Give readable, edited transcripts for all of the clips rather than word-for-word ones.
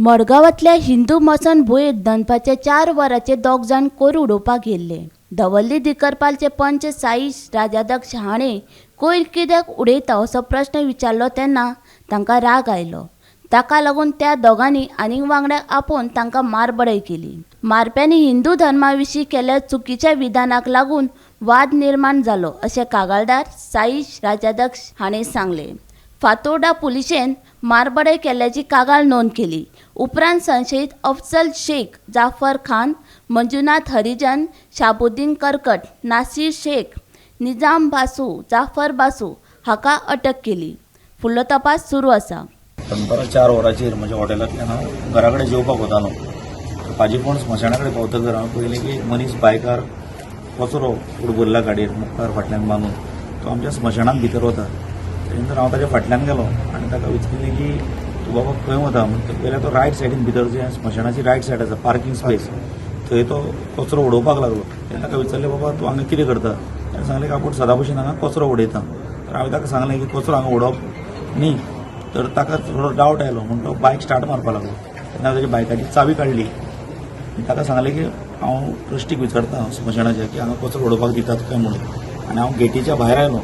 मडगांवांतल्या हिंदू मसन भुंयेंत दनपारच्या 4 वरांचेर दोग जाण कोयर उडोवपाक येयल्ले. धवल्ली दिकरपालचे पंच साईश राजाध्यक्ष हाणें कोयर कित्याक उडयता असो प्रस्न विचारलो तेन्ना तांकां राग आयलो. ताका लागून त्या दोगांनी आनीक वांगड्याक आपोवन तांकां मारबडय केली. मारप्यांनी हिंदू धर्मा विशीं केल्ल्या चुकीच्या विधानाक लागून वाद निर्माण जालो अशें कागाळदार साईश राजाध्यक्ष हाणें सांगलें. फातोर्डा पुलिशेन मारबडय केल्ल्याची कागाळ नोंद केली. उपरांत संशयीत अफजल शेख, जाफर खान, मंजुनाथ हरिजन, शाबुद्दीन करकट, नासीर शेख, निजाम बासू, जाफर बासू हाका अटक केली. फुडलो तपास सुरू आसा. दनपारां 4 वरांचेर म्हज्या हॉटेलांतल्यान हांव घरा कडेन जेवपाक वतालो. पाजीफोंड स्मशाना कडेन पावतकर हांवें पळयलें की एक मनीस बायकार कचरो भरला गाडयेर मुखार फाटल्यान बांदून तो आमच्या स्मशानांत भितर वता. तेजे नंतर हांव ताज्या फाटल्यान गेलो आनी ताका विचारलें की तूं बाबा खंय वता म्हणटकर पळयल्यार तो रायट सायडीन भितर जे स्मशानाची रायट सायड आसा पार्कींग स्पेस थंय तो कचरो उडोवपाक लागलो. तेन्ना ताका विचारलें, बाबा तूं हांगा कितें करता? ताणें सांगलें की आपूण सदां भशेन हांगा कचरो उडयता. तर हांवें ताका सांगलें की कचरो हांगा उडोवप न्ही. तर ताका थोडो डावट आयलो म्हूण तो बायक स्टार्ट मारपाक लागलो. तेन्ना ताजी बायकाची चावी काडली आनी ताका सांगलें की हांव ट्रस्टीक विचारता स्मशानाच्या की हांगा कचरो उडोवपाक दितात काय म्हणून. आनी हांव गेटीच्या भायर आयलो,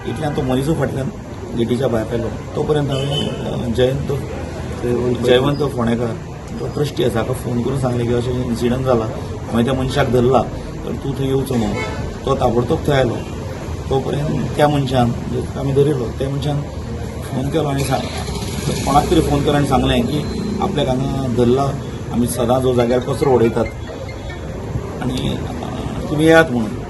इतल्यान तो मनिसूय फाटल्यान गेटीच्या भायर आयलो. तो पर्यंत हांवें जयवंत फोंडेकार तो ट्रस्टी आसा हाका फोन करून सांगलें की अशें इन्सिडंट जाला, हांवें त्या मनशाक धरला, तर तूं थंय येवचो म्हणून. तो ताबडतोब थंय आयलो. तो पर्यंत त्या मनशान आमी धरिल्लो त्या मनशान फोन केलो आनी कोणाक तरी फोन केलो आनी सांगलें की आपल्याक हांगा धरला, आमी सदां जो जाग्यार कचरो उडयतात आनी तुमी येयात म्हणून.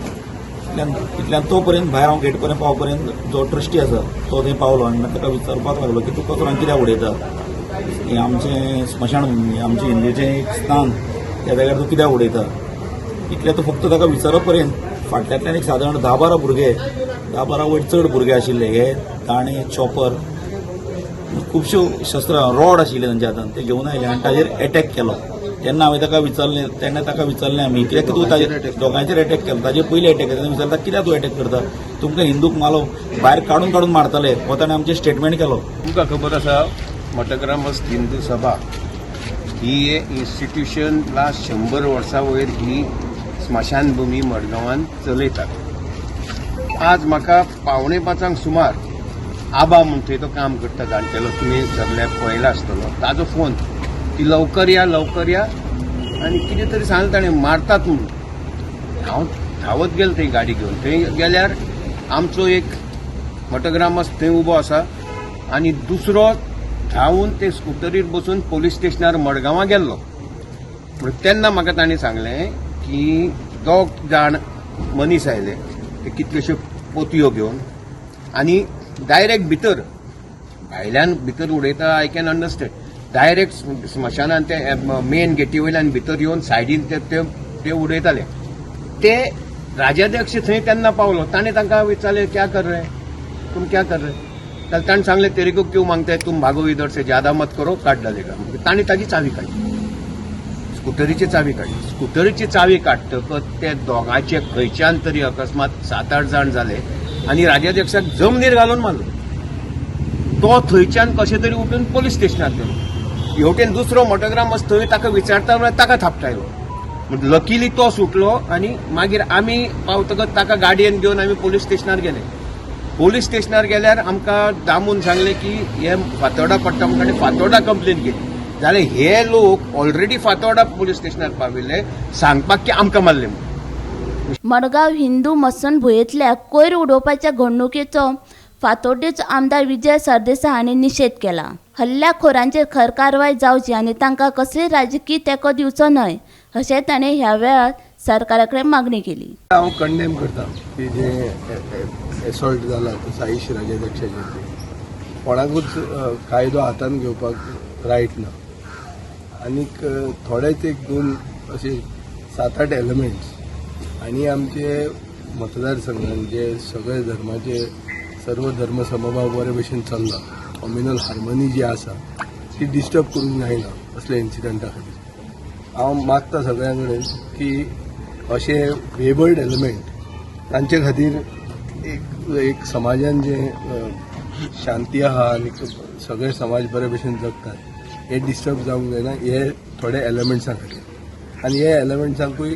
इतल्यान तो पर्यंत भायर हांव गेट पर्यंत पाव पर्यंत जो ट्रस्टी आसा तो थंय पावलो आनी ताका विचारपाक लागलो की तूं कचरो कित्याक उडयता, हें आमचें स्मशान, आमचें हिंदूचें एक स्थान, त्या जाग्यार तूं कित्याक उडयता. इतलें तो फक्त ताका विचारप पर्यंत फाटल्यांतल्यान एक सादारण 10-12 भुरगे, 10-12 वयर चड भुरगे आशिल्ले, हे दाणे, चॉपर, खुबश्यो शस्त्रां, रॉड आशिल्ले तांच्या हातान, ते घेवन आयले आनी ताजेर एटॅक केलो. तेन्ना हांवें ताका विचारलें, तेन्ना ताका विचारलें आमी कित्याक तूं ताजेर दोगांयचेर एटॅक केलो, ताजेर पयलीं एटॅक केलो. तेन्ना विचारता कित्याक तूं एटॅक करता, तुमकां हिंदूक मालो भायर काडून काडून मारताले, हो ताणें आमचें स्टेटमेंट केलो. तुमकां खबर आसा, मठग्रामस्थ हिंदू सभा ही इन्स्टिट्यूशन लास्ट 100 वर्सां वयर ही स्मशानभूमी मडगांवान चलयतात. आज म्हाका 4:45 सुमार आबा म्हूण थंय तो काम करता जाणटेलो, तुमी सगळ्याक पळयला आसतलो, ताजो फोन की लवकर या, लवकर या, आनी कितें तरी सांगलें ताणें मारतात म्हणून. हांव धांवत गेलो थंय गाडी घेवन. थंय गेल्यार आमचो एक मठग्रामस्थ थंय उबो आसा आनी दुसरो धांवून ते स्कुटरीर बसून पोलीस स्टेशनार मडगांवां गेल्लो. पूण तेन्ना म्हाका तांणी सांगलें की दोग जाण मनीस आयले, ते कितल्योश्यो पोतयो घेवन आनी डायरेक्ट भितर, भायल्यान भितर उडयता, I can understand, direct स्मशानान ते मेन गेटी वयल्यान भितर येवन सायडीन ते ते ते उडयताले. ते राजाध्यक्ष थंय तेन्ना पावलो. ताणें तांकां विचारलें, क्या कर रहे तुम, क्या कर रहे? जाल्यार ताणें सांगलें, तेरे को क्यों मांगते, तुम भागो इधर से, ज्यादा मत करो, काट डालेगा. ताणें ताजी चावी काडली, स्कुटरीची चावी काडली. स्कुटरीची चावी काडटकच ते दोगांचे खंयच्यान तरी अकस्मात 7-8 जाण जाले आनी राजाध्यक्षाक जमनीर घालून मारलो. तो थंयच्यान कशें तरी उठून पोलीस स्टेशनार गेलो. हेवटेन दुसरो मोटोग्रामस थंय ताका विचारता म्हळ्यार ताका थापटायलो. लकीली तो सुटलो आनी मागीर आमी पावतकच ताका गाडयेन घेवन आमी पोलीस स्टेशनार गेले. पोलीस स्टेशनार गेल्यार आमकां दामून सांगलें की हे फातोर्डा पडटा म्हणून. ताणें फातोर्डा कंप्लेन केली. जाल्यार हे लोक ऑलरेडी फातोर्डा पोलीस स्टेशनार पाविल्ले सांगपाक की आमकां मारले म्हणून. मडगांव हिंदू मसणभुंयेंतल्या कोयर उडोवपाच्या घडणुकेचो फातोड्डेचो आमदार विजय सरदेसाय हांणी निशेध केला. हल्ल्याखोरांचेर खर कारवाय जावची आनी तांकां कसलीय राजकी तेंको दिवचो न्हय अशें ताणें ह्या वेळार सरकारा कडेन मागणी केली. हांव कंडेम करता की जे एसॉल्ट जाला तो साईश राजाध्यक्षाचेर. कोणाकूच कायदो हातान घेवपाक रायट ना. आनीक थोडेच एक दोन अशे 7-8 एलिमेंट्स आनी आमचे मतदारसंघान जे सगळे धर्माचे सर्व धर्म समभाव बरे भशेन चल्ला, कॉम्युनल हार्मनी जी आसा ती डिस्टर्ब करूंक जायना असल्या इन्सिडंटा खातीर. हांव मागता सगळ्यां कडेन की अशे वेवर्ड एलिमेंट तांचे खातीर एक एक समाजान जे शांती आहा आनी सगळे समाज बरे भशेन जगतात. हे डिस्टर्ब जावंक जायना हे थोडे एलिमेंट्सां खातीर. आनी हे एलिमेंट्सांकूय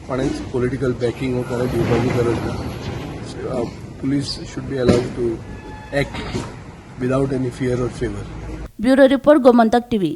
कोणेंच पॉलिटिकल बॅकिंग वो कोणें दिवपाची गरज ना. Police should be allowed to act without any fear or favour. Bureau report, Gomantak TV.